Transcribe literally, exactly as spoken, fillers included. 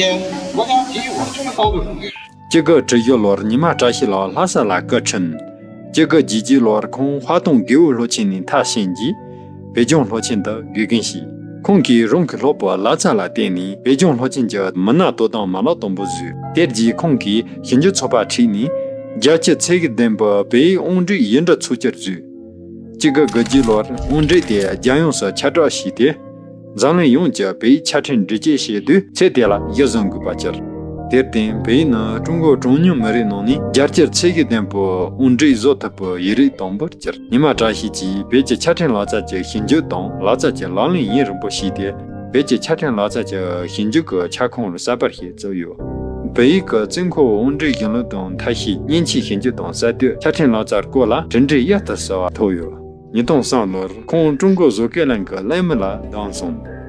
间，国家体育网宣传当中。 སྤྱི་ལོ་ཉི་མ་བཀྲ་ཤིས་ལགས་ལྷ་ས་ལ་སྐུ་འཁྲུངས། སྤྱི་ལོ་ཉི་ཤུ་རྩ་བཞི་ལོར་ཁོང་ཧྭ་ཏུང་དགེ་འོས་སློབ་ཆེན་ནས་མཐར་ཕྱིན་རྗེས། བོད་ལྗོངས་སློབ་ཆེན་དུ་དགེ་རྒན་བྱས། ཁོང་གིས་རང་གི་སློབ་གྲྭའི་བསླབ་བྱ་ལ་བརྟེན་ནས་བོད་ལྗོངས་སློབ་ཆེན་གྱི་མི་སྣ་དོ་དམ་མ་ལག་དང་པོ་བཟོས། དེ་རྗེས་ཁོང་གིས་ཞིབ་འཇུག་ཚོགས་པ་ཁྲིད་ནས་རྒྱལ་སྤྱིའི་ཚད་བརྒལ་ལྡན་པའི་བོད་ཡིག་དབང་འབྲེལ་ཡིག་འབྲུ་ཚོགས་སྒྱུར་བཟོས། སྤྱི་ལོ་ཉི་ཤུ་རྩ་བརྒྱད་ལོར་དབང་འབྲེལ་དེ་རྒྱལ་ཡོངས་སུ་ཁྱབ་བསྒྲགས་བྱས་ཏེ། འཛམ་གླིང་ཡོངས་ཀྱི་བོད་ཡིག་ཆ་འཕྲིན་སྒྲིག་ཆས་ཞེས་དུས་ཚོད་དེ་ལ་གཞི་བཟུང་དགོས་པ་གྱུར། དེར་བརྟེན་བོད་ཡིག་ནི་ཀྲུང་གོ་གྲངས་ཉུང་མི་རིགས་ནང་ནས་རྒྱལ་སྤྱིའི་ཚད་བརྒལ་ལྡན་པའི་དབང་འབྲེལ་བཟོ་ཐུབ་པའི་ཡིག་རིགས་དང་པོར་གྱུར། ཉི་མ་བཀྲ་ཤིས་ཀྱིས་བོད་ཀྱི་ཆ་འཕྲིན་ལག་རྩལ་གྱི་ཞིབ་འཇུག་དང་ལག་རྩལ་གྱི་ལག་ལེན་ཡུན་རིང་པོ་བྱས་ཏེ། བོད་ཀྱི་ཆ་འཕྲིན་ལག་རྩལ་གྱི་ཞིབ་འཇུག་གི་ཁྱབ་ཁོངས་གསར་པ་ཞིག་བཙུགས་ཡོད། བོད་ཡིག་གི་རྩིས་འཁོར་དབང་འབྲེལ་གཞུང་ལུགས་དང་མཐར་ཕྱིན་མཉེན་ཆས་ཞིབ་འཇུག་དང་གསར་གཏོད་ཆ་འཕྲིན་ལག་རྩལ་སྐོར་ལ་གྲུབ་འབྲས་གཡུར་དུ་ཟ་བ་ཐོབ་ཡོད། ཉིས་སྟོང་གསུམ་ལོར་ཁོང་ཀྲུང་གོ་བཟོ་བཀོད་གླིང་གི་གླེང་མོལ་ལ་བདམས་སོང་།